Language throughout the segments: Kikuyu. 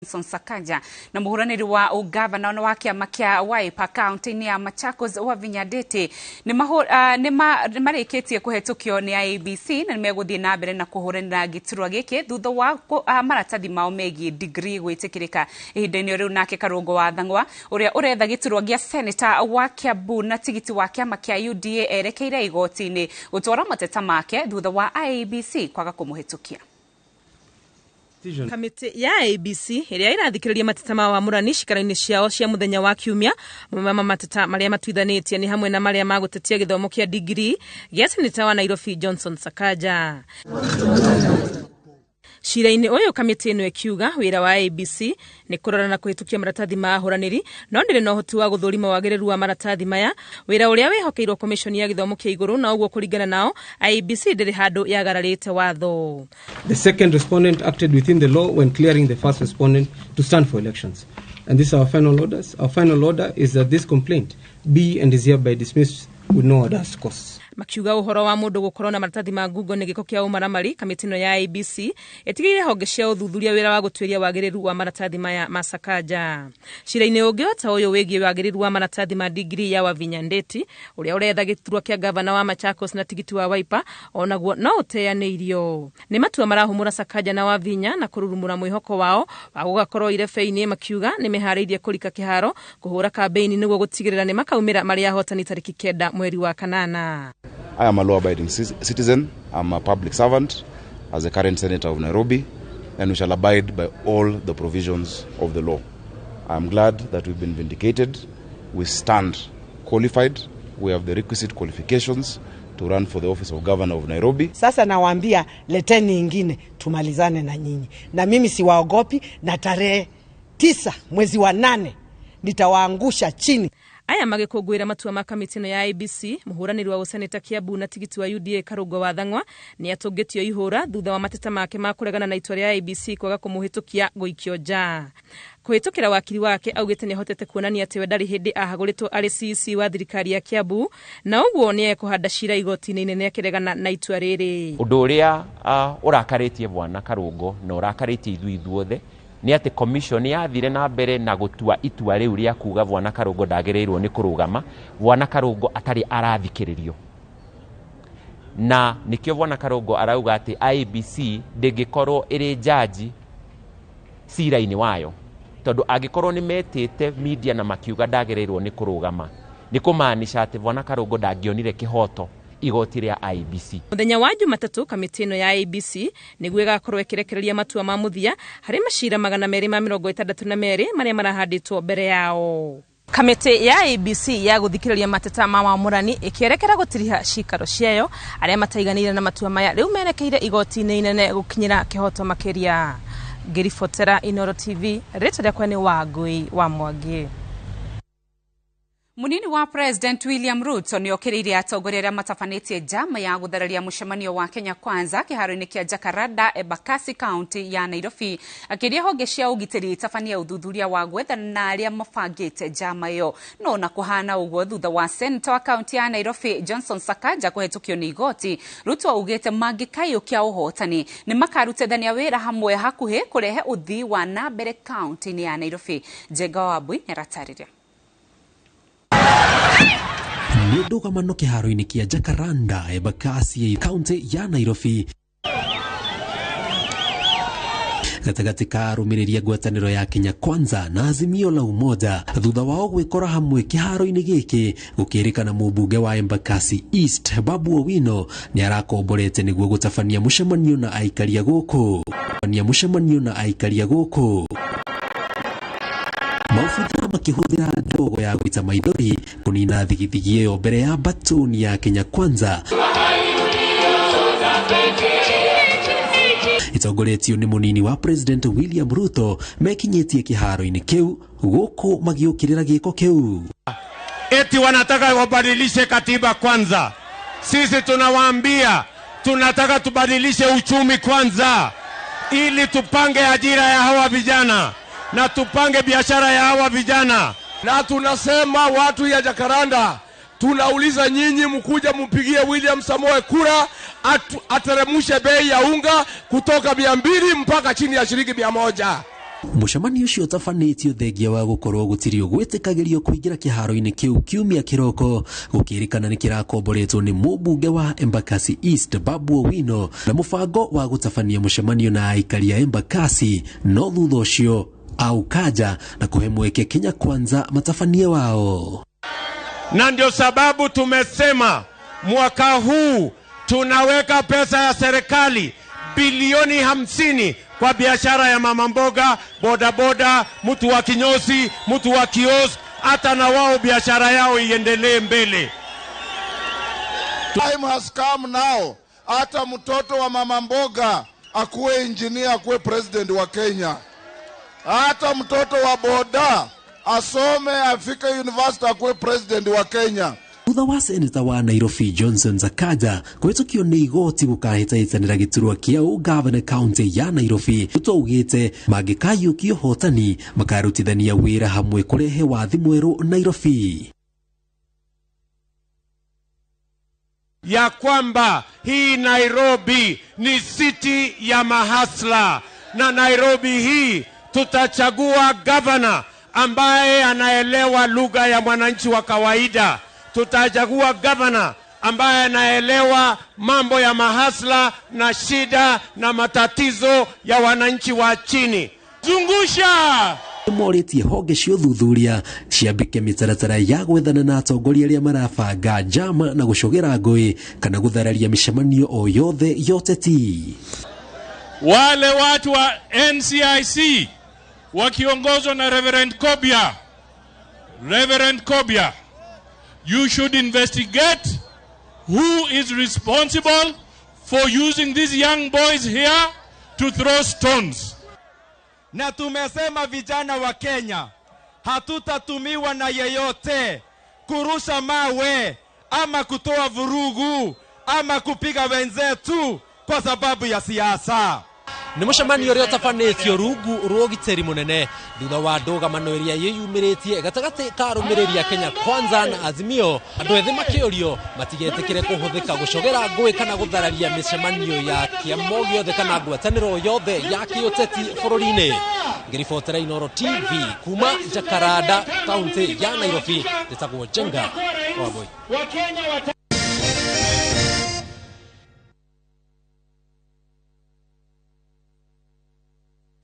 Johnson Sakaja na muhuraniri wa ugavana wa kiama kia Wiper kaunti-ini ya Machakos Wavinya Ndeti ni marikitie kuhetukio ni IEBC na nimeguthie na mbere na kuhuranira giturwa giki thutha wa maratathi mao megie degree gwitikirika ihinda-ini riu. Nake Karungo wa Thang'wa uria uretha giturwa gia senator wa Kiambu na tigiti wa kiama kia UDA erekeire igoti-ini gutwara mateta make thutha wa IEBC kwaga kumuhitukia. Kamiti ya IEBC iria irathikiriria mateta ma wamurani cikaro-ini ciao cia muthenya wa kiumia. Mamwe ma mateta maria matuithanitie ni hamwe na maria ma gutetia githomo kia degree gia seneta wa Nairobi Johnson Sakaja. Cira-ini uyu kamiti ino ikiuga wira wa IEBC ni kurora na kuhitukia maratathi ma ahuraniri no ndiri na uhoti wa guthurima wagiriru wa maratathi maya, wira uria wihokeirwo commission ya githomo kia iguru, na uguo kuringana nao IEBC ndiri handu yagararite watho. The second respondent acted within the law when clearing the first respondent to stand for elections. And these are our final orders. Our final order is that this complaint be and is hereby dismissed with no other costs. Makiuga uhoro wa mundu gukorwo na maratathi ma ngungo ni giko kia umaramari. Kamiti ino ya IEBC itigiire honge cia uthuthuria wira wa gutuiria wagiriru wa maratathi maya ma Sakaja. Cira-ini ungi ta uyu wigie wagiriru wa maratathi ma degree ya Wavinya Ndeti uria uretha giturwa kia gavana wa Machakos na tigiti wa Wiper onaguo no uteaneirio. Ni matua marahumura Sakaja na Wavinya na kururumura mwihoko wao wa gugakorwo irebe-ini, makiuga ni meharĩirie kurika kiharo kuhura kambeini niguo gutigirira ni makaumira maria ahotani tariki 9 mweri wa kanana. I am a law-abiding citizen. I'm a public servant as the current senator of Nairobi, and we shall abide by all the provisions of the law. I am glad that we've been vindicated. We stand qualified. We have the requisite qualifications to run for the office of governor of Nairobi. Sasa nawaambia leteni ingine tumalizane na nyinyi. Na mimi siwaogopi, na tarehe 9 mwezi wa 8 nitawaangusha chini. Aya magikungwira matua ma kamiti ino ya IEBC. Muhuraniri wa useneta Kiambu na tigiti wa UDA Karungo wa Thang'wa ni atungitio ihura thutha wa mateta make ma kuregana na itua ria IEBC kwaga kumuhitukia guikio nja. Kuhitukira wakiri wake augite ni ahotete kuonania ati we ndari hindi ahaguritwo ari CEC wa thirikari ya Kiambu, na uguo ni ekuhanda cira igoti-ini inene akiregana na itua riri. Undu uria urakaritie bwana Karungo na urakaritie ithuĩ ithuothe ni ati commission yathire na mbere na gutua itua riu ria kuga bwana Karungo ndagiriirwo ni kurugama, bwana Karungo atari arathikiririo. Na nikio bwana Karungo arauga ati IEBC ndingikorwo iri jaji cira-ini wayo, tondu angikorwo ni metite media na makiuga ndagiriirwo ni kurugama ni kumaanisha ati bwana Karungo ndangionire kihoto igoti ria IEBC. Muthenya wa Jumatatu kamiti ino ya IEBC niguo igakorwo ikirekereria matua ma muthia hari macira 262 maria marahanditwo mbere yao. Kamiti ya IEBC ya guthikiriria mateta ma wamurani ikierekera gutiriha cikaro ciayo aria mataiganire na matua maya riu merekeire igoti-ini inene gukinyira kihoto makiria. Ngiribotera Inooro TV, ritwa riakwa ni Wangui wa Mwangi. Munini wa President William Ruto niokereirie atongoria aria matabanĩtie njama ya guthararia mucemanio wa Kenya Kwanza kiharo-inĩ kia Jacaranda, Embakasi kaunti ya Nairobi, akiria honge cia ugitiri itabanie uthuthuria wa gwethana na aria mabangĩte njama ĩyo. No na kuhana uguo thutha wa Senator wa kaunti ya Nairobi Johnson Sakaja kuhetũkio nĩ igoti, Ruto augĩte mangĩkaiũkia ũhotani nĩ makarutithania wĩra hamwe hakuhĩ kũrehe ũthii wa na mbere kaunti-inĩ ya Nairobi. Njenga Wambui nĩaratarĩria. Nĩ ndũgamano kĩharo-inĩ kĩa Jacaranda, Embakasi, kaunti ya Nairobi, gatagatĩ ka arũmĩrĩri a ngwatanĩro ya Kenya Kwanza na Azimio la Umoja thutha wao gwĩkora hamwe kĩharo-inĩ gĩkĩ gũkĩrĩkana mũmbunge wa Embakasi East Babu Owino nĩ arakomborete nĩguo gũtabania mũcemanio na aikaria gũkũ. Maobithaa makĩhũthĩra ndogo ya gũita maithori kũnina thigithigi ĩyo mbere ya batuni ya Kenya Kwanza itongoretio nĩ mũnini wa President William Ruto mekinyĩtie kĩharo-inĩ kĩu gũkũ magĩũkĩrĩra gĩko kĩu. Eti wanataka wabadilishe katiba kwanza. Sisi tunawaambia tunataka tubadilishe uchumi kwanza ili tupange ajira ya hawa vijana na tupange biashara ya hawa vijana. Na tunasema watu ya Jacaranda, tunauliza nyinyi mkuja mpigie William Samoei kura ateremushe bei ya unga kutoka 200 mpaka chini ya shilingi 100. Mũcemanio ũcio ũtabanĩtio thengia wa gũkorwo gũtirĩ gwĩtĩkagĩrio kũingĩra kĩharo-inĩ kĩu kiumia kĩroko, gũkĩrĩkana nĩ kĩrakomboretwo nĩ mũmbunge wa Embakasi East Babu Owino na mũbango wa gũtabania mũcemanio na aikari a Embakasi, no thutha ũcio aukaja na kũhe mweke Kenya Kwanza matabanie wao. Na ndio sababu tumesema mwaka huu tunaweka pesa ya serikali bilioni 50 kwa biashara ya mama mboga, bodaboda, mtu wa kinyozi, mtu wa kiosk, hata na wao biashara yao iendelee mbele. Time has come now. Hata mtoto wa mama mboga akuwe engineer, akuwe president wa Kenya. Hata mtoto wa boda asome afike university akuwe president wa Kenya. Thutha wa seneta wa Nairobi Johnson Sakaja kũhĩtũkio nĩ igoti gũkahĩtahĩtanĩra gĩturwa kĩa ũgavana kaunti ya Nairobi, Ruto augĩte mangĩkayũkia ũhotani makarutithania wĩra hamwe kũrehe wathi mwerũ Nairobi. Ya kwamba hii Nairobi ni city ya mahasla, na Nairobi hii tutachagua governor ambaye anaelewa lugha ya mwananchi wa kawaida. Tutachagua governor ambaye anaelewa mambo ya mahasla na shida na matatizo ya wananchi wa chini. Zungusha! Morĩtie honge cia ũthuthuria ciambĩke mĩtaratara ya gwethana na atongoria arĩa marabanga njama na gũcogera ngũĩ kana gũthararia mĩcemanio o yothe ya ũteti. Wale watu wa NCIC wakiongozwa na Reverend Kobia, Reverend Kobia, you should investigate who is responsible for using these young boys here to throw stones. Na tumesema vijana wa Kenya hatutatumiwa na yeyote kurusha mawe ama kutoa vurugu ama kupiga wenzetu kwa sababu ya siasa. Nĩ mũcemanio ũrĩa ũtabanĩtio rungu rwa ũgitĩri mũnene thutha wa ndũgamano ĩrĩa yĩyumĩrĩtie gatagatĩ ka arũmĩrĩri a Kenya Kwanza na Azimio, andũ ethĩ makĩũrio matigetĩkĩre kũhũthĩka gũcogera ngũĩ kana gũthararia mĩcemanio ya kĩama gĩothe kana ngwatanĩro yothe ya kĩũteti bũrũri-inĩ. Ngĩribotera Inooro TV kuma Jakaranda, kaunti ya Nairobi, ndĩtagwo Njenga Wambui.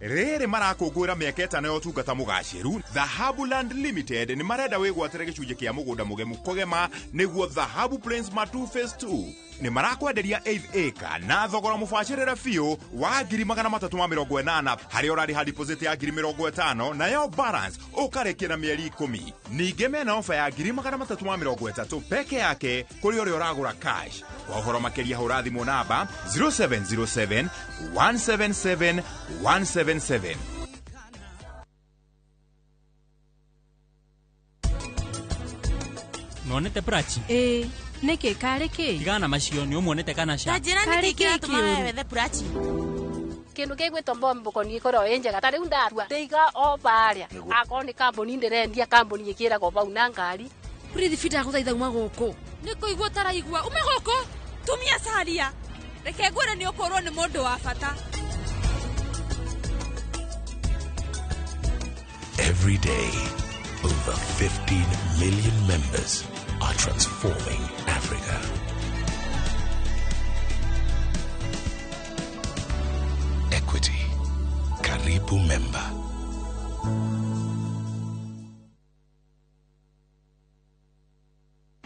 Rĩrĩ marakũngũĩra mĩaka 5 ya ũtungata mũgacĩru, Dhahabu Land Limited nĩ marenda wĩgwatĩre gĩcunjĩ kĩa mũgũnda mũgemu kũgema nĩguo Dhahabu Plains Matu Phase 2. Nĩ marakwenderia 8 acre na thogora mũbacĩrĩre biũ wa 380,000 harĩa ũrarĩha deposit ya 50,000 nayo balance ũkarĩkia na mĩeri 10. Ningĩ mena ofa ya 330,000 peke yake kũrĩ ũrĩa ũragũra cash. Kwa ũhoro makĩria hũra thimũ namba 0707 177 177. Nonete Prachi? Ĩĩ, nĩkĩ karĩ kĩ? Tigana macio nĩ ũmuonete kana ca? Ta njĩra nĩkĩ kĩratũma we wethe Prachi? Kĩndũ gĩgwĩtwo mbombo nĩ ĩkoragwo ĩ njega ta rĩu ndarua ndĩiga o barĩa akorwo nĩ kambuni ndĩrendia kambuni ĩkĩragwo bau na ngari. Burithi bita gũthaitha uma gũkũ. Nĩ kũigua ũtaraigua uma gũkũ tumia caria reke ngwĩre nĩ ũkũrwo nĩ mũndũ wa bata. Every day, over 15 million members are transforming Africa. Equity. Karibu member.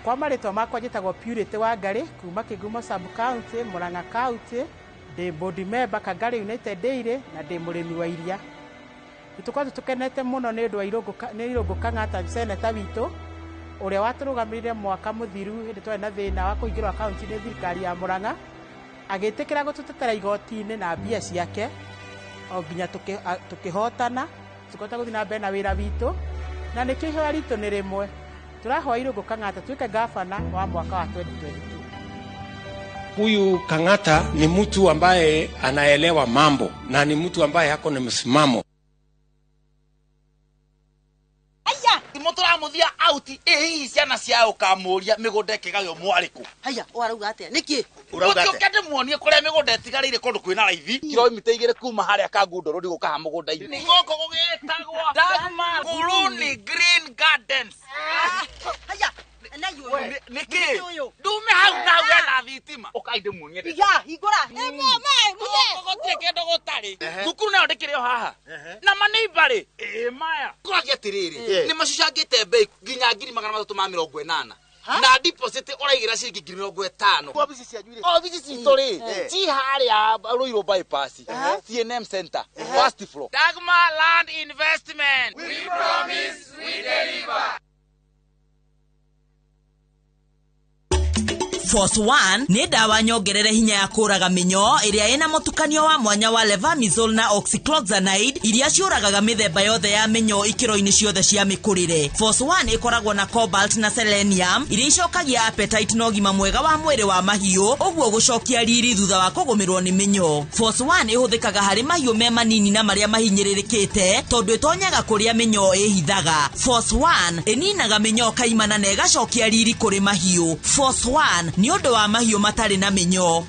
Kwa marĩtwa makwa njĩtagwo Purity Wangari kuma Kĩgumo sub county, Murang'a county, ndĩ board member Kangari United Dairy na ndĩ mũrĩmi wa iria. Nĩtũkoretwo tũkenete mũno nĩ ũndũ wa Irũngũ Kang'ata seneta witũ ũrĩa watũrũgamĩrĩire mwaka mũthiru hĩndĩ twarĩ na thĩna wa kũhingĩrwo akaunti nĩ thirikari ya Murang'a, agĩtĩkĩra gũtũtetera igoti-inĩ na mbia ciake o nginya tũkĩhotana, tũkĩhota gũthiĩ na mbere na wĩra witũ, na nĩkĩo ihoya ritũ nĩ rĩmwe, tũrahoya Irũngũ Kang'ata tuĩke gavana wa mwaka wa 2022. Huyu Kang'ata ni mtu ambaye anaelewa mambo na ni mtu ambaye hako na msimamo. Tũramũthia out ĩ hihi ciana cia ũkamũria mĩgũnda ĩkĩgaywo mwarĩkũ. Haya, ũrauga atĩa? Nĩkĩ? Ũkĩũke ndĩmuonie kũrĩa mĩgũnda ĩtigarĩire kũndũ kwĩna raithi kilomita 2 kuma harĩa Kangundo Road gũka ha mũgũnda-inĩ. Gũkũ gũgĩtagwo Dagmar Nguruni Green Gardens. Haya, na yũ. Nĩkĩ? Ndume hau na hau hena thitima. Ũkai ndĩmuonie. Iga, hingũra. Gũkũ gũtirĩ kĩndũ gũtarĩ. Thukuru nayo ndĩkĩrĩ o haha. Na maneiba rĩ, ĩ maya. Kũragia atĩrĩrĩ, nĩ macucangĩte mbei nginya 380,000. Na deposit ũraigĩra ciringi 50,000. Obici cianyu rĩ? Obici citũ rĩ, ci harĩa Ruiru bypass, CNM Center, first floor. Dagmar Land Investment. We promise, we deliver. Force 1 nĩ ndawa nyongerere hinya ya kũraga mĩnyoo ĩrĩa ĩna mũtukanio wa mwanya wa levamisole na oxycloxanide iria ciũragaga mĩthemba yothe ya mĩnyoo ikĩro-inĩ ciothe cia mĩkũrĩre. Force 1 ĩkoragwo na cobalt na selenium iria icokagia appetite na ũgima mwega wa mwĩrĩ wa mahiũ, ũguo gũcokia riri thutha wa kũgũmĩrwo nĩ mĩnyoo. Force 1 ĩhũthĩkaga harĩ mahiũ me manini na marĩa mahinyĩrĩrĩkĩte tondũ ĩtonyaga kũrĩa mĩnyoo ĩhithaga. Force 1 ĩninaga mĩnyoo kaimana na ĩgacokia riri kũrĩ mahiũ. Force 1 nĩ ũndũ wa mahiũ matarĩ na mĩnyoo.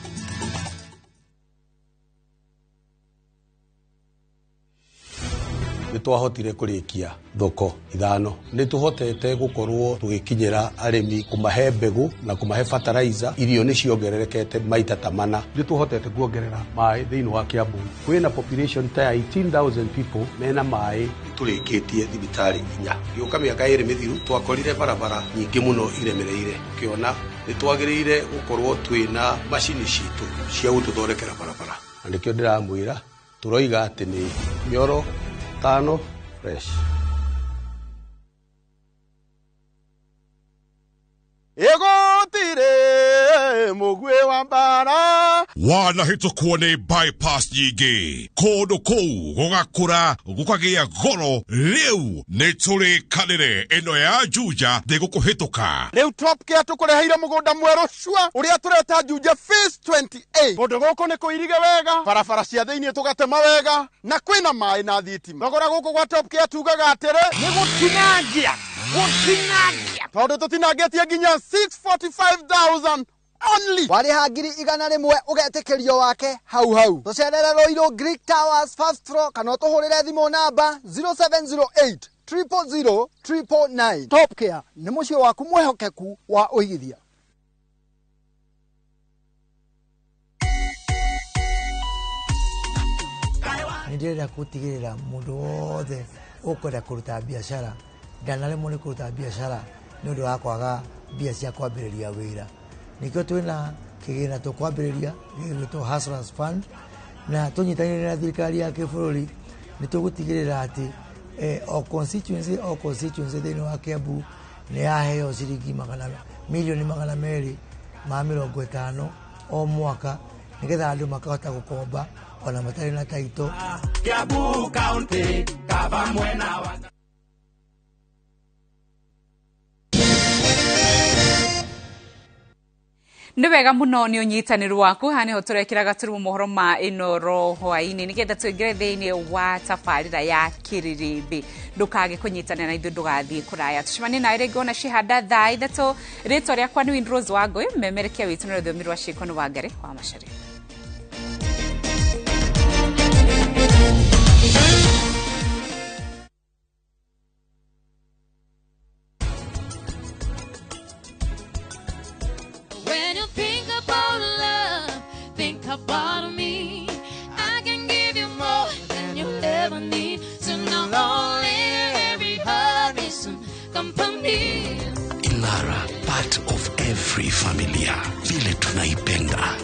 Nĩ twahotire kũrĩkia thoko 5. Nĩ tũhotete gũkorwo tũgĩkinyĩra arĩmi, kũmahe mbegũ na kũmahe fertilizer. Irio nĩ ciongererekete maita ta mana. Nĩ tũhotete kuongerera maĩ thĩinĩ wa Kiambu. Kwĩna population ta ya 18,000 people mena maĩ. Tũrĩkĩtie thibitarĩ 4. Gĩũka mĩaka 2 mĩthiru twakorire barabara nyingĩ mũno iremereire. Ũkĩona nĩ twagĩrĩire gũkorwo twĩna macini citũ cia gũtũthondekera barabara. Na nĩkĩo ndĩramwĩra tũroiga atĩ nĩ mĩoro 5 fresh. Egotire mugwe wa mbara wanahĩtũkwo nĩ bypass nyingĩ kũndũ kũu gũgakũra gũkagĩa goro. Rĩu nĩ tũrĩkanĩre ĩno ya Juja ndĩgũkũhĩtũka. Rĩu Top Care tũkũreheire mũgũnda mwerũ cua ũrĩa tũreta Juja Phase 28. Kũndũ gũkũ nĩ kũirige wega, barabara cia thĩinĩ tũgatema wega, na kwĩna maĩ na thitima. Thogora gũkũ gwa Top Care tugaga atĩrĩ nĩ gũtinangia gũtinangia tondũ tũtinangĩtie nginya 645,000 only. Warĩha 100,000 ũgetĩkĩrio wake hau hau. Tũcerere Ruiru Greek Towers first floor kana ũtũhũrĩre thimũ namba 0708 000 999. Top Care nĩ mũciĩ waku mwĩhokeku wa ũigithia. Nĩ ndĩrenda gũtigĩrĩra mũndũ wothe ũkwenda kũruta biacara ndanaremwo nĩ kũruta biacara nĩ ũndũ wa kwaga mbia cia kwambĩrĩria wĩra. Nĩkĩo twĩna kĩgĩna tũkwambĩrĩria gĩgwĩtwo Hustlers Fund, na tũnyitanĩire na thirikari ya kĩbũrũri nĩ tũgũtigĩrĩra atĩ o constituency thĩinĩ wa Kiambu nĩ yaheo ciringi milioni 250 o mwaka nĩgetha andũ makahota gũkomba ona matarĩ na taito. Kiambu County kaba mwena wa Nĩ wega mũno nĩ ũnyitanĩru waku. Haha nĩho tũrekĩra gaturumo mohoro ma Inooro hwaĩ-inĩ nĩgetha tũingĩre thĩinĩ wa tabarĩra ya kĩrĩrĩmbĩ. Ndũkage kũnyitanĩra na ithuĩ, ndũgathiĩ kũraya. Tũcemanie nawe rĩngĩ ona cihanda thaa 3. Rĩtwa rĩakwa nĩ Windrose Wangũi, memerekia witũ na rũthiomi rwa ciĩko nĩ Wangari wa Macharia. When you think about love, think about me. I can give you more than you ever need. So not only every heart needs some company. Inara, part of every familia, vile tunaipenda.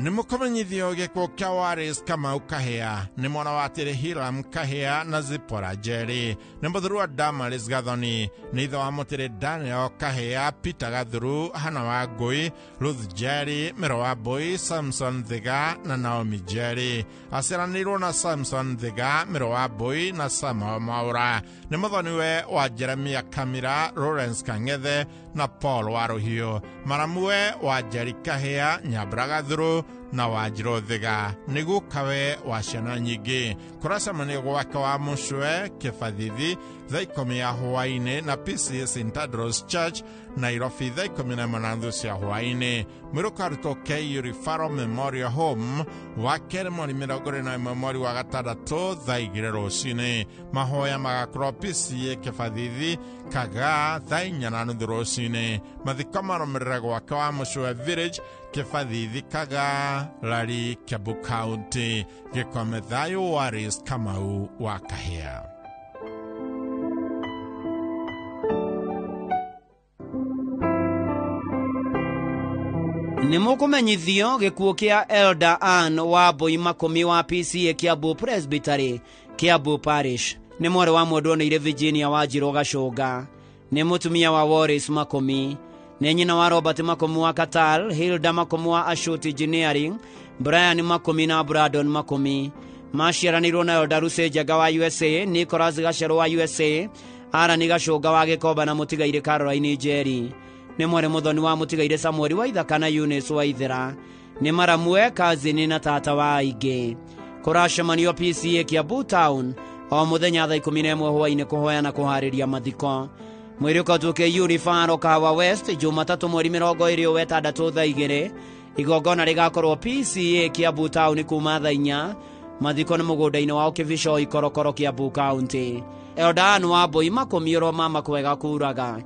Nĩ mũkũmenyithio gĩkuũ kĩa Waris Kamau Kahĩa nĩ mwana wa Tĩrĩ Hiram Kahĩa na Zipora Njeri, nĩ mũthuri wa Damaris Gathoni, nĩ ithe wa Mũtĩrĩ Daniel Kahĩa, Peter Gathuru, Hana wa Ngũi, Ruth Njeri, Mĩro wa Mbũi, Samson Thiga na Naomi Njeri. Aciaranĩirwo na Samson Thiga, Mĩro wa Mbũi na Samuel Mwaũra. Nĩ mũthoniwe wa Jeremia Kamira, Lawrence Kang'ethe na Paul Waruhiũ. Maramuwe wa Njeri Kahĩa, Nyambura Gathuru na Wanjirũ Thiga. Nĩ gukawe wa ciana nyingĩ. Kũracemanio gwake wa mũcwe Kĩbathithi thaa 10 ya hwaĩ-inĩ na PCA St Andrews Church Nairobi thaa 11:30 cia hwaĩ-inĩ. Mwĩrĩ ũkarutwo KU Referral Memorial Home wa kerĩ mweri 21 mweri wa gatandatũ thaa 2 rũcinĩ. Mahoya magakorwo PCA Kĩbathithi Kagaa thaa 4:30 rũcinĩ. Mathiko marũmĩrĩre gwake wa mũcwe Village Kĩbathithi Kagaa Lari Kiambu County. Gĩkome thayũ Waris Kamau wa Kahĩa. Nĩ mũkũmenyithio gĩkuũ kĩa Elder Ann wa Mbũi Makũmi wa PCA Kiambu Presbytery, Kiambu Parish. Nĩ mwarĩ wa mwendwa nĩire Virginia wa Njirũ Gacũnga. Nĩ mũtumia wa Wallace Makũmi. Nĩ nyina wa Robert Makũmi wa Qatar, Hilda Makũmi wa Ashut Engineering, Brian Makũmi na Brandon Makũmi. Maciaranĩirwo na Elder Lucy Njenga wa USA, Nicholas Gacerũ wa USA, Arani Gacũnga wa Gĩkomba na mũtigairĩ Caroline Njeri. Nĩ mwarĩ mũthoni wa mũtigairĩ Samuel wa Ithaka na Eunice wa Ithera. Nĩ maramwe kazini na tata wa aingĩ. Kũracemanio PCA Kiambu Town o mũthenya thaa 11 hwaĩ-inĩ kũhoya na kũharĩria mathiko. Mwĩrĩ ũkatuĩke Unifaro Kahawa West Jumatatũ mweri 26 thaa 2. Igongona rĩgakorwo PCA Kiambu Town kuma thaa 4. Mathiko nĩ mũgũnda-inĩ wao Kĩbico Ikorokoro Kiambu County. Elder Ann wa Mbũi Makũmi ũromama kwega kuraga.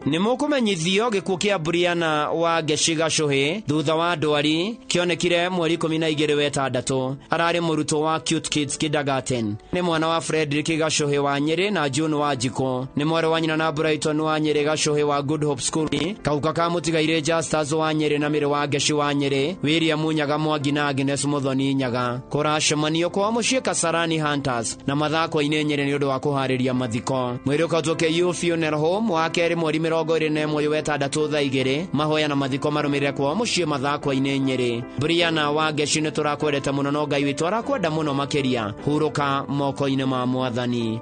Nĩ mũkũmenyithio gĩkuũ kĩa Brianna wa Ngeci Gacũhĩ thutha wa ndwari kĩonekire mweri 12 wetandatũ. Ararĩ mũrutwo wa Cute Kids Kindergarten. Nĩ mwana wa Frederick Gacũhĩ wa Nyĩrĩ na June wa Njikũ. Nĩ mwarĩ wa nyina na Brighton wa Nyĩrĩ Gacũhĩ wa Good Hope School. Kauka ka mũtigairĩ Justus wa Nyĩrĩ na Mĩrĩ wa Ngeci wa Nyĩrĩ, William Nyaga Mwangi na Agnes Mũthoni Nyaga. Kũracemanio kwa mũciĩ Kasarani Hunters na mathako-inĩ Nyĩrĩ nĩ ũndũ wa kũharĩria mathiko. Mwĩrĩ ũkatwo KU Funeral Home wa kerĩ mweri 21 wetandatũ thaa 2. Mahoya na mathiko marũmĩrĩre kwao mũciĩ mathako-inĩ Nyĩrĩ. Brianna wa Ngeci nĩ tũrakwendete mũno no Ngai witũ arakwenda mũno makĩria. Hurũka moko-inĩ ma Mwathani.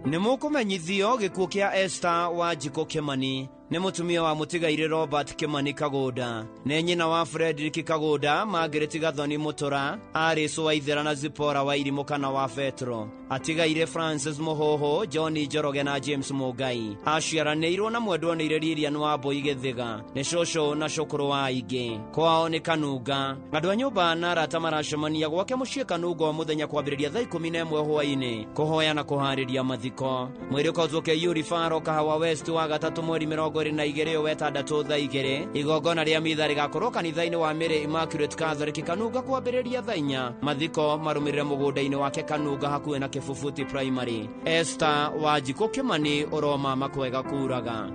Nĩ mũkũmenyithio gĩkuũ kĩa Esther wa Njikũ Kĩmani. Nĩ mũtumia wa mũtigairĩ Robert Kĩmani Kagũnda. Nĩ nyina wa Frederick Kagũnda, Margaret Gathoni Mũtũra, Alice wa Ithera na Zipora wa Irimũ kana wa Petro. Atigaire Francis Mũhũhũ, John Njoroge na James Mũngai. Aciaranĩirwo na mwendwa nĩire Lilian wa Mbũi Gĩthiga. Nĩ cũcũ na cũkũrũ wa aingĩ. Kwao nĩ Kanunga. Andũ a nyũmba na arata maracemania gwake mũciĩ Kanunga o mũthenya kwambĩrĩria thaa 11 hwaĩ-inĩ kũhoya na kũharĩria mathiko. Mwĩrĩ ũkotwo KU Referral Kahawa West wa gatatũ mweri 22 wetandatũ thaa 2. Igongona rĩa mitha rĩgakorwo kanitha-inĩ wa Mary Immaculate Catholic Kanunga kwambĩrĩria thaa 4. Mathiko marũmĩrĩre mũgũnda-inĩ wake Kanunga hakuhĩ na Kĩbubuti Primary. Esther wa Njikũ Kĩmani ũromama kwega kuraga.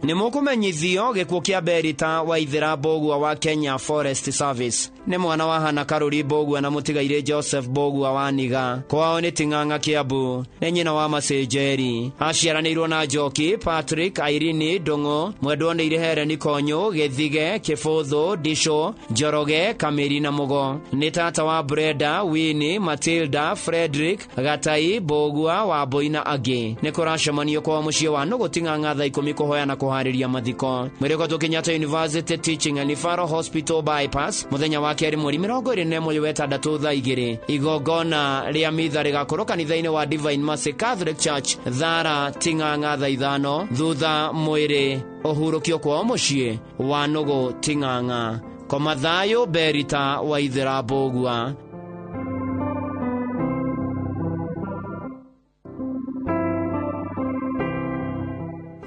Nĩ mũkũmenyithio gĩkuũ kĩa Berita wa Ithera Mbũgua wa Kenya Forest Service. Nĩ mwana wa Hana Karũri Mbũgua na mũtigairĩ Joseph Mbũgua wa Niga. Kwao nĩ Ting'ang'a Kiambu. Nĩ nyina wa Macenjeri. Aciaranĩirwo na Njoki, Patrick, Irene, Ndũng'ũ, mwendwa nĩire Helen Konyũ, Gĩthige, Kĩbũthũ, Ndicũ, Njoroge, Kamĩri na Mũgo. Nĩ tata wa Brenda, Winnie, Matilda, Frederick, Gatai, Mbũgua, Wambũi na angĩ. Nĩ kũracemanio kwao mũciĩ wa Nũgũ Ting'ang'a thaa 10 kũhoya na kũharĩria mathiko. Mwĩrĩ ũkotwo Kenyatta University Teaching and Referral Hospital Bypass mũthenya wa kerĩ mweri 21 wetandatũ thaa 2. Igongona rĩa mitha rĩgakorwo kanitha-inĩ wa Divine Mercy Catholic Church Thara Ting'ang'a thaa 5. Thutha mwĩrĩ ũhurũkio kwao mũciĩ wa Nũgũ Ting'ang'a. Koma thayũ Berita wa Ithera Mbũgua.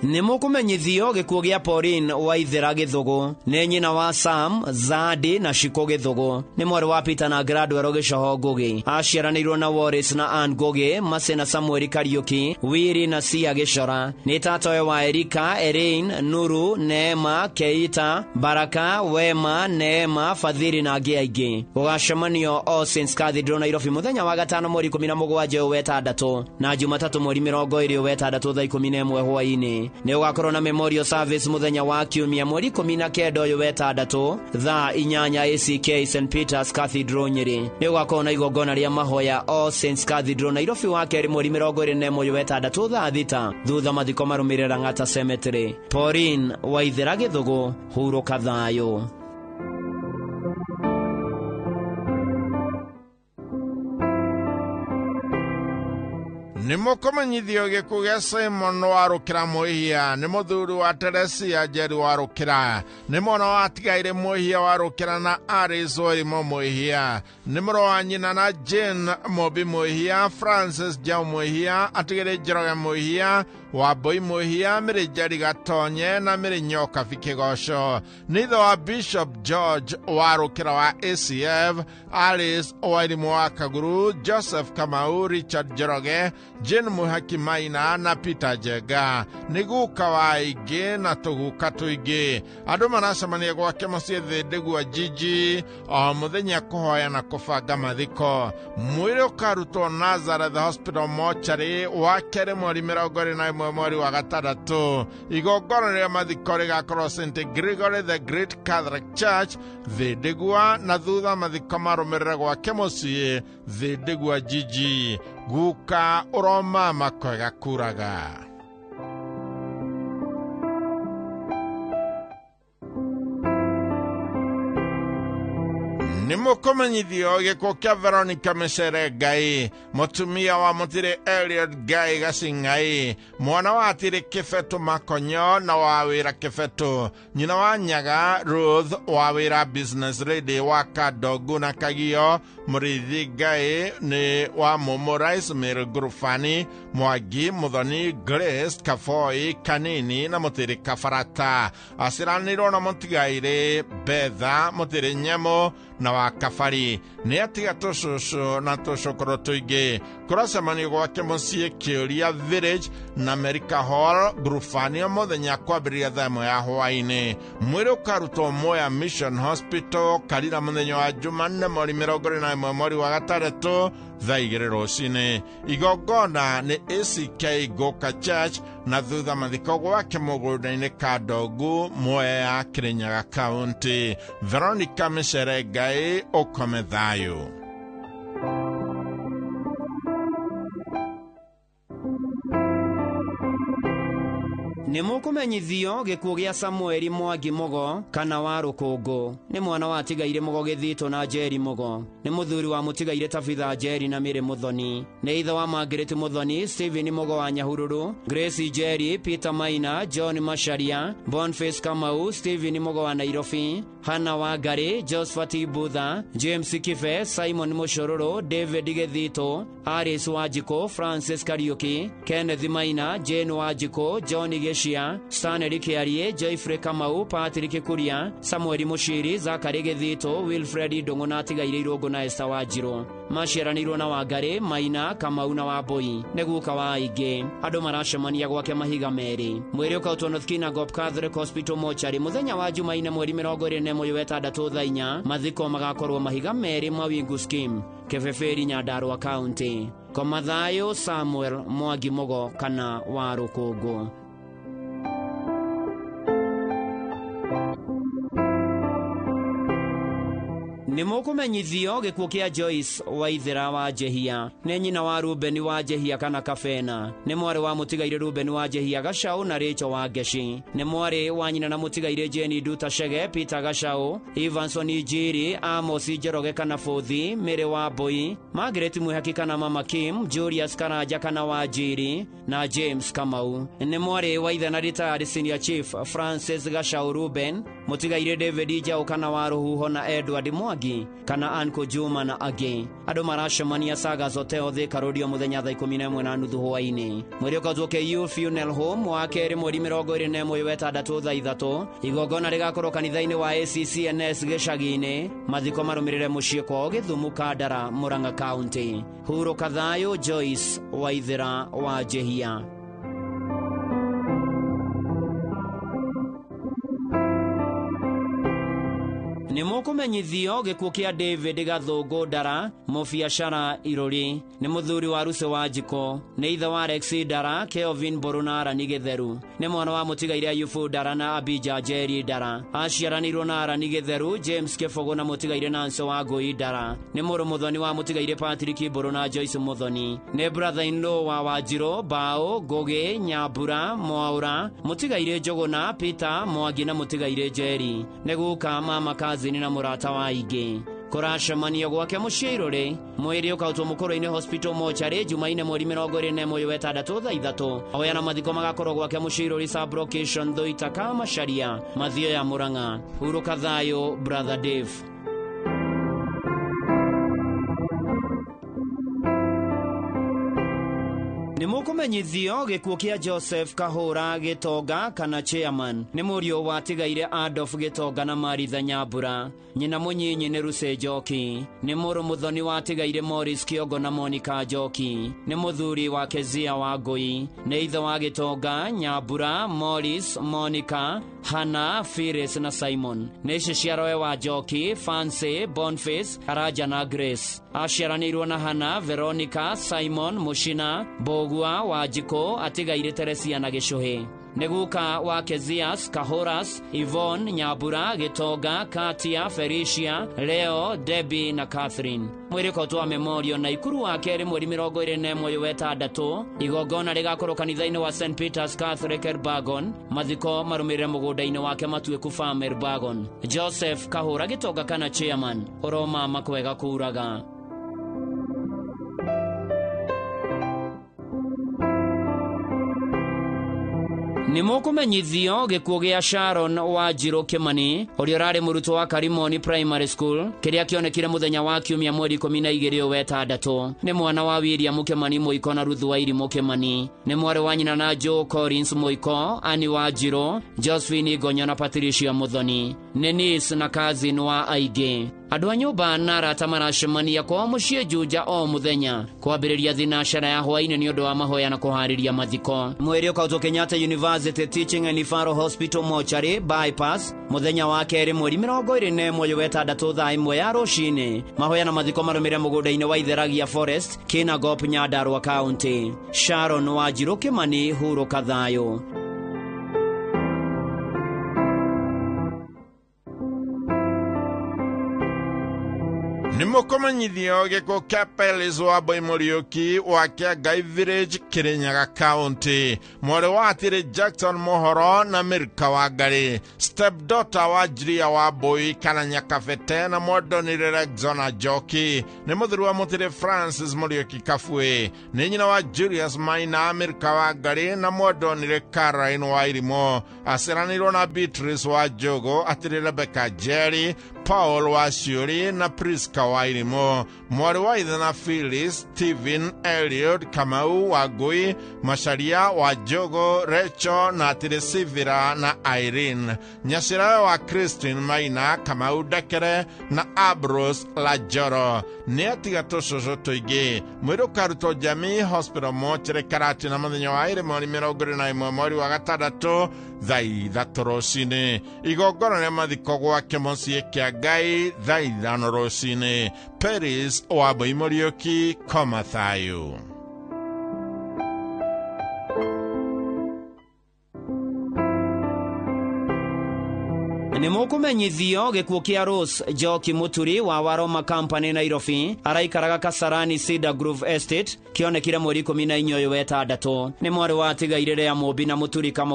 Nĩ mũkũmenyithio gĩkuũ gĩa Pauline Waithera Gĩthũgũ, nĩ nyina wa Sam, Zadi na Shiko Gĩthũgũ, nĩ mwarĩ wa Peter na Gradwell Gĩcoho Ngũgĩ, aciaranĩirwo na Wallace na Ann Ngũgĩ, Mercy na Samuel Kariuki, Wiri na Sia Gĩcora, nĩ tatowe wa Erika, Erin, Nuru, Neema, Keita, Baraka, Wema, Neema, Fadhili na angĩ aingĩ. Gũgacemanio All Saints Cathedral Nairobi mũthenya wa gatano mweri 17 wetandatũ na Jumatatũ mweri 20 wetandatũ thaa 11 hwaĩ-inĩ. Nĩ ũgakorwo na memorial service mũthenya wa kiumia mweri 19 ũyũ wetandatũ thaa 8 ACK St Peters Cathedral Nyĩrĩ. Nĩ ũgakorwo na igongona rĩa mahoya All Saints Cathedral Nairobi wa kerĩ mweri 21 ũyũ wetandatũ thaa 6 thutha mathiko marũmĩrĩra Lang'ata Cemetery. Pauline Waithera Gĩthũgũ, hurũka thayũ. Nĩ mũkũmenyithio gĩkuũ gĩa Simon Warũkĩra Mwĩhia, nĩ mũthuri wa Teresia Njeri Warũkĩra, nĩ mwana wa Tigaire Mwĩhia Warũkĩra na Aris Wairimo Mwĩhia, nĩ mũrũ wa nyina na Jane Mobi Mwĩhia, Francis Jau Mwĩhia, Atigĩrĩ Njoroge Mwĩhia, Wambui Mwĩhia, Mĩrĩ Njeri Gatonye na Mĩrĩ Nyokabi Kĩgoco, nĩ ithe wa Bishop George Warũkĩra wa ACF, Alice Wairimu wa Kaguru, Joseph Kamau, Richard Njoroge, Jane Muhaki Maina na Peter Njenga, nĩ guka wa aingĩ na tũguka tũingĩ. Andũ maracemania gwake mũciĩ Thĩndĩgua Jiji o mũthenya kũhoya na kũbanga mathiko. Mwĩrĩ ũkarutwo Nazareth Hospital mochari wa kerĩ mweri 21 mweri wa gatandatũ. Igongona rĩa mathiko rĩgakorwo St Gregory the Great Catholic Church Thĩndĩgua, na thutha mathiko marũmĩrĩre gwake mũciĩ Thĩndĩgua Jiji. Guka ũromama kwega kuraga. Nĩ mũkũmenyithio gĩkuũ kĩa Veronica Mĩcere Ngai, mũtumia wa mũtirĩ Eliud Ngai Gacing'ai, mwana wa Atĩrĩ Kĩbetũ Makonyo na wa wĩra Kĩbetũ, nyina wa Nyaga Ruth wa wĩra Business Lady wa Kadogu na Kagio, Mũrĩithi Ngai nĩ wa Mũmũ Rice Mill Ngurubani, Mwangi Mũthoni Grace Kaboi Kanini na mũtirĩ Kabarata, aciaranĩirwo na mũtigairĩ Betha mũtirĩ Nyamũ na wa Kabari. Nĩ atiga tũcũcũ na tũcũkũrũ tũingĩ. Kũracemanio gwake mũciĩ Kĩũria Village na America Hall Ngurubani mũthenya kwambĩrĩria thaa 1 ya hwaĩ-inĩ. Mwĩrĩ ũkarutwo Mwea Mission Hospital Karira mũthenya wa Jumanne mweri 21 mweri wa gatandatũ thaa 2 rũcinĩ. Igongona nĩ ACK Goka Church na thutha mathiko gwake mũgũnda-inĩ Kadogu Mwea Kirinyaga County. Veronica Mĩcere Ngai, ũkome thayũ. Nĩ mũkũmenyithio gĩkuũ gĩa Samueli Mwangi Mũgo kana wa Rũkũngũ, nĩ mwana wa Tigaire Mũgo Gĩthitũ na Njeri Mũgo, nĩ mũthuri wa mũtigaire Tabitha Njeri na Mĩrĩ Mũthoni, nĩ ithe wa Margaret Mũthoni, Stephen Mũgo wa Nyahururu, Grace Njeri, Peter Maina, John Macharia, Boniface Kamau, Stephen Mũgo wa Nairobi, Hannah Wangari, Josephat Butha, James Kibe, Simon Mũcũrũrũ, David Gĩthitũ, Alice Wanjikũ, Francis Kariuki, Kenneth Maina, Jane Wanjikũ, John Gĩcia, Stanley Kĩarie, Geoffrey Kamau, Patrick Kuria, Samuel Mũciri, Zachary Gĩthitũ, Wilfred Ndũng'ũ na Atigaire Irũngũ na Esther Wanjirũ. Maciaranĩirwo na Wangari, Maina, Kamau na Wambui, nĩ guka wa aingĩ. Andũ maracemania gwake mahiga merĩ. Mwĩrĩ ũkautwo North Kinangop Catholic Hospital mochari mũthenya wa Jumaine mweri 21 wetandatũ thaa 4. Mathiko magakorwo mahiga merĩ Mawingu Scheme, Kebeberi, Nyandarua County. Koma thayũ Samuel Mwangi Mũgo kana wa Rũkũngũ. Nĩ mũkũmenyithio gĩkuũ kĩa Joyce Waithera wa Njehia, nĩ nyina wa Ruben wa Njehia kana Kabena, nĩ mwarĩ wa mũtigaire Ruben wa Njehia Gacau na Rachel wa Ngeci, nĩ mwarĩ wa nyina na mũtigaire Jane Nduta Chege, Peter Gacau, Evanson Njiri, Amos Njoroge kana Bothi, Mary wa Mbui, Margaret Mwihaki kana Mama Kim, Julius Karanja kana wa Njiri na James Kamau. Nĩ mwarĩ wa ithe na retired senior chief Francis Gacau Ruben Mũtigairĩ David Njaũ kana wa Rũhuho na Edward Mwangi kana Uncle Juma na angĩ. Andũ maracemania Sagas Hotel Thika Road o mũthenya thaa 11:30 hwaĩ-inĩ. Mwĩrĩ ũkautwo KU Funeral Home wa kerĩ mweri 21 wetandatũ thaa 3. Igongona rĩgakorwo kanitha-inĩ wa ACCNS gĩcagi-inĩ. Mathiko marũmĩrĩre mũciĩ kwao Gĩthumu Kandara, Murang'a County. Hurũka thayũ Joyce Waithera wa Njehia. Nĩ mũkũmenyithio gĩkuũ kĩa David Gathũngũ Ndara, mũbiacara Irũri. Nĩ mũthuri wa Rucĩ wa Njiko. Nĩ ithe wa Rex Ndara, Kelvin Mbũrũ na Arani Gĩtheru. Nĩ mwana wa mũtigaire Ayubu Ndara na Abija Njeri Ndara. Aciaranĩirwo na Arani Gĩtheru, James Kĩbũgũ na mũtigaire Nancy wa Ngũi Ndara. Nĩ mũrũ mũthoni wa mũtigaire Patrick Mbũrũ na Joyce Mũthoni. Nĩ brother in law wa Wanjirũ, Mbaũ, Ngũgĩ, Nyambura, Mwaũra, mũtigaire Njũgũna, Peter Mwangi na mũtigaire Njeri. Nĩ guka mama kazini na mũrata wa aingĩ. Kũracemanio gwake mũciĩ Irũrĩ. Mwĩrĩ ũkautwo Mũkũrũ-inĩ Hospital Mortuary Jumaine mweri 21 wetandatũ thaa 3. Mahoya na mathiko magakorwo gwake mũciĩ Irũrĩ sub-location Thuita Kamacharia, Mathioya Murang'a. Hurũka thayũ brother Dave. Nĩ mũkũmenyithio gĩkuũ kĩa Joseph Kahũra Gĩtonga kana chairman. Nĩ mũriũ watigaire Adolf Gĩtonga na Maritha Nyambura. Nyina mũnyinyi nĩ Ruce Njoki. Nĩ mũrũ mũthoni watigaire Morris Kĩongo na Monica Njoki. Nĩ mũthuri wa Kezia wa Ngũi. Nĩ ithe wa Gĩtonga, Nyambura, Morris, Monica, Hannah, Phyllis na Simon. Nĩ ciciarowe wa Njoki, Fancy, Boniface, Karanja na Grace. Aciaranĩirwo na Hannah, Veronica, Simon, Mũcina, Mbũgua, Wanjikũ, atigaire Teresia na Gĩcũhĩ. Nĩ guka wa Kezias, Kahoras, Yvonne, Nyambura, Gĩtonga, Katia, Felicia, Leo, Debbie na Catherine. Mwĩrĩ ũkautwo Memorial na Ikuru wa kerĩ mweri 21 wetandatũ. Igongona rĩgakorwo kanitha-inĩ wa St Peters Catholic Elbagon. Mathiko marũmĩrĩre mũgũnda-inĩ wake Matuĩku Farm Elbagon. Joseph Kahũra Gĩtonga kana chairman. Ũromama kwega kuraga. Nĩ mũkũmenyithio gĩkuũ gĩa Sharon Wanjirũ Kĩmani, ũrĩa ũrarĩ mũrutwo wa Karimoni Primary School, kĩrĩa kĩonekire mũthenya wa kiumia mweri 12 wetandatũ. Nĩ mwana wa William Kĩmani Mũiko na Ruth Wairimũ Kĩmani. Nĩ mwarĩ wa nyina na Joe Collins Mũiko, Annie Wanjirũ, Josephine Ngonyo na Patricia Mũthoni. Nĩ niece na cousin wa aingĩ. Andũ a nyũmba na arata maracemania kwao mũciĩ Juja o mũthenya kwambĩrĩria thinacara ya hwaĩ-inĩ nĩ ũndũ wa mahoya na kũharĩria mathiko. Mwĩrĩ ũkautwo Kenyatta University Teaching and Referral Hospital Mortuary Bypass mũthenya wa kerĩ mweri 21 wetandatũ thaa 1 ya rũcinĩ. Mahoya na mathiko marũmĩrĩre mũgũnda-inĩ wa Itheragia Forest, Kinangop, Nyandarua County. Sharon Wanjirũ Kĩmani, hurũka thayũ. Nĩ mũkũmenyithio gĩkuũ kĩa Pelis wa Mbũi Mũriũki wa Kĩangai Village, Kĩrĩnyaga County. Mwarĩ wa Atĩrĩ Jackson Mũhoro na Mirka wa Ngarĩ. Step daughter wa Julia wa Mbũi kana Nyakabete na Mwendonire Rexona Njoki. Nĩ mũthuri wa Mũtĩrĩ Francis Mũriũki Kabue. Nĩ nyina wa Julius Maina, Mirka wa Ngarĩ na Mwendonire Caroline wa Irimũ. Aciaranĩirwo na Beatrice wa Njũgũ, Atĩrĩ Rebecca Njeri, Paul wa Ciũri na Priska wa Irimũ. Mwarĩ wa ithe na Phyllis, Stephen, Eliud, Kamau wa Ngũi, Macharia wa Njũgũ, Rachel na Atĩrĩ Sivira na Irene. Nyacĩrawe wa Christine Maina, Kamau Ndekere na Ambrose Lajoro. Nĩ atiga tũcũcũ tũingĩ. Mwĩrĩ ũkarutwo Jamii Hospital Mortuary Karatina mũthenya wa ĩrĩ mweri 21 mweri wa gatandatũ thaa 3 rũcinĩ. Igongona rĩa mathiko gwake mũciĩ Kĩangai thaa 5 rũcinĩ. Peris wa Mbũi Mũriũki, koma thayũ. Nĩ mũkũmenyithio gĩkuũ kĩa Rose Njoki Mũturi wa Waroma Company Nairobi, araikaraga Kasarani Cedar Grove Estate, kĩonekire mweri 14 ũyũ wetandatũ. Nĩ mwarĩ wa atigaire Lea Mũmbi na Mũturi Kamau.